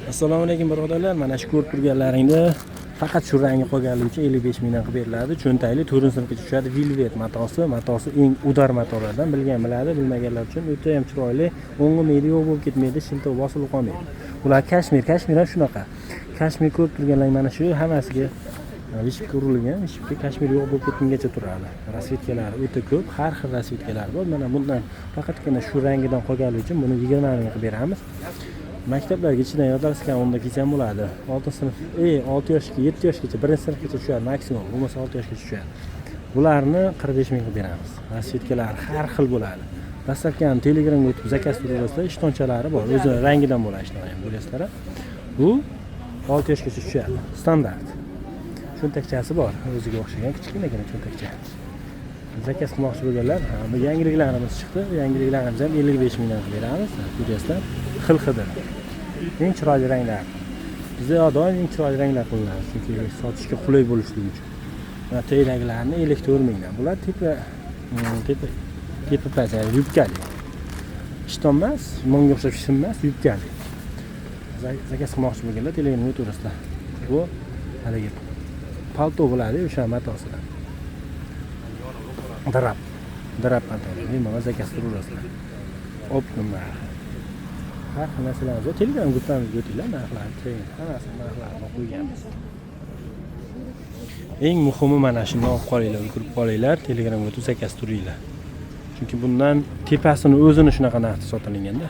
Assalomu alaykum, birodarlar. Mana shu ko'rib turganlaringda faqat shu rangi qolganligi uchun 55 mingdan qilib beriladi. Cho'ntakli, to'rtinchi sinfgacha tushadi. Velvet matosi, matosi eng удар matolardan, bilgan biladi, bilmaganlar uchun o'ta ham chiroyli, o'ng'imaydi, yo'q bo'lib ketmaydi, shilta bosilib qolmaydi. Bular kashmir, kashmir ham shunaqa. Kashmir ko'rib turganlaring mana shu hammasiga вышивка urilgan, вышивка kashmir yo'q bo'lib ketgungacha turadi. Расцветка lari o'ta ko'p, har xil расцветка lar bor. Mana bundan faqatgina shu rangidan qolganligi uchun buni 20 ming qilib beramiz. Maktablarga ichidan yotarsiz, unda kiysa ham bo'ladi. 6 sinf, 6 yoshga, 7 yoshgacha, birinchi sinfgacha tushadi maksimum, bo'lmasa 6 yoshgacha tushadi. Bularni 45 ming qilib beramiz. Расцветка lari har xil bo'ladi. Доставка ni Telegramga o'tib заказ turaverasizlar, ishtonchalari bor. O'zi rangidan bo'ladi ishton ham, bilasizlar. Bu 6 yoshgacha tushadi. Standart. Cho'ntakchasi bor, o'ziga o'xshagan kichkinagina cho'ntakcha. Заказ qilmoqchi bo'lganlar, ha, bu yangiliklarimiz chiqdi. Yangiliklarimiz ham 55 mingdan qilib beramiz. Ko'ryapsizlar, xil xil. Eng chiroyli ranglar. Bizda doim eng chiroyli ranglar qo'llanadi, chunki sotishga qulay bo'lishligi uchun. Mana tedagilarni 54 mingdan. Bular tepa tepa tepa past, ya'ni yubkali. Ishton emas, bunga o'xshab shim emas, yubkali. Заказ qilmoqchi bo'lganlar Telegramga o'taverasizlar. Bu haligi palto bo'ladi o'sha matosidan. Drap. Drap mato. Bemalol заказ turaverasizlar. Оптом narxi. Har xil narsalarimiz bor. Telegram gruppamizga o'tinglar, narxlarni keyin hammasini narxlarini qo'yganmiz. Eng muhimi, mana shuni olib qolinglar, ulgurib qolinglar, Telegramga o'tib заказ turinglar. Chunki bundan tepasini o'zini shunaqa narxda sotilganda.